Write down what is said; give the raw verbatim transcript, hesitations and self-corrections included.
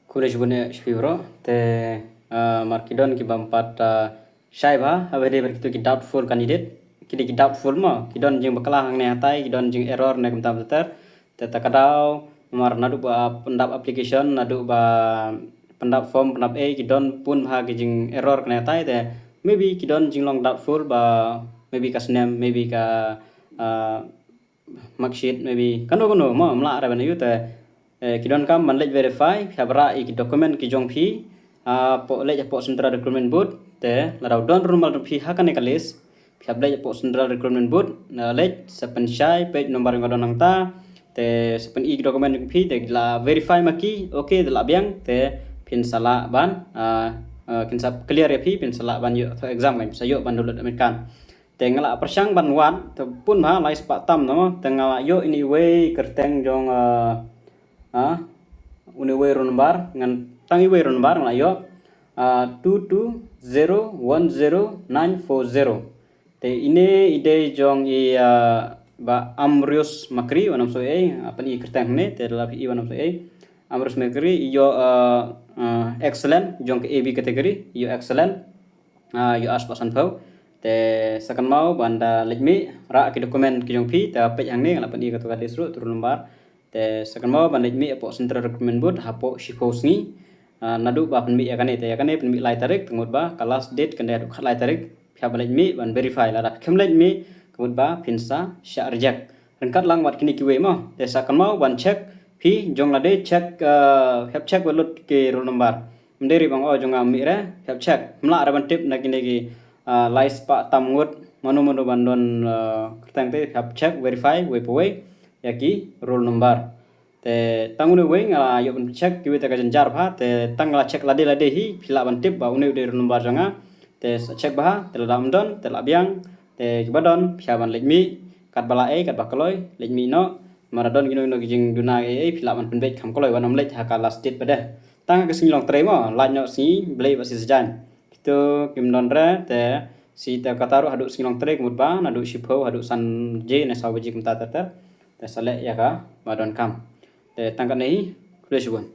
Khublei shibun ïa phi bro. Te ah, mar ki don ki bym pat ah, shai bha, haba dei bad kito ki doubtful candidate. Ki dei ki doubtful mo, ki don jingbakla hangne hatai, ki don jing error ne kumta ter ter. Te ta ka daw, mar naduh ba pyndap application, naduh ba pyndap form, pyndap ei, ki don bun bha ki jing error kane hatai te. Maybe ki don jinglong doubtful ba, maybe ka snem, maybe ka ah, marksheet, maybe kano kano mo, ym lah re ban ïoh te. Eh, ki donkam ban leit verify, phi hap rah ïa ki document ki jong phi hapoh, leit hapoh Central Recruitment Board. Te lada u don roll number jong phi ha kane ka list, phi hap leit hapoh Central Recruitment Board, leit sa pynshai peit number jong ka don hangta. Te sa pyni ki document jong phi, te la verify ma ki, okay, te la biang, te phin sa lah ban ah, ah, kin sa clear ïa phi, phin sa lah ban ïoh exam, kan sa ïoh ban dep admit card. Te nga la pyrshang ban wad, te bun bha lai spah tam, no, te nga la ïoh ine iwei kyrteng jong ah, ah, une iwei roll number, ngan tang iwei roll number nga la ïoh ah, two two zero one zero nine four zero. Te ine i dei jong i ah, Bah Amrius Makri, wat nym soi ei, ah, pyni kyrteng hangne, te lada phi i wat nym soi ei. Amrius Makri, i ïoh ah, ah, excellent jong ka A B category, i ïoh excellent. Ah, ïoh ar spah sanphew. Te sa kynmaw ban da leit mih, rah ki document ki jong phi, te peit hangne nga la pyni kato ka list ruh, te roll number. Te sa kynmaw ban leit mih hapoh Central Recruitment Board hapoh shiphew sngi. Ah, naduh ba pynmih ïa kane, te ïa kane pynmih lai tarik, te mut ba ka last date kan dei haduh khatlai tarik. Phi hap ban leit mih ban verify, lada phi khlem leit mih, ka mut ba phin sa shah reject. Ryngkat lang bad kine kiwei mo. Te sa kynmaw ban check phi, jong lade check ah, phi hap check bad lut ki roll number. Ym dei ruh ban ong jong nga ym mih re, phi hap check. Ym lah re ban tip na kine ki ah, lai spah tam ngut, mano mano ban don ah, kyrteng te, phi hap check, verify wei pa wei ïa ki roll number. Te tang une uwei nga la ïoh ban check, kiwei te ka jynjar bha, te tang la check lade lade hi, phi lah ban tip ba une u dei roll number jong nga. Te sa check bha, te lada ym don, te la biang, te kiba don, phi hap ban leit mih, katba la ei, katba kloi, leit mih noh, mar don kino kino ki jingduna ei ei, phi lah ban pynbeit kham kloi, wat nym leit ha ka last date pat de. Tang ha ka sngi Longtrei mo, lait noh sngi Blei bad sngi Saitjaiñ. Kito kim don re, te shi te kata ruh haduh sngi Longtrei, ka mut ba naduh shiphew haduh san baje ne saw baje kumta ter ter. Te sa leh ïa kaba donkam. Te tang katne hi, khublei shibun.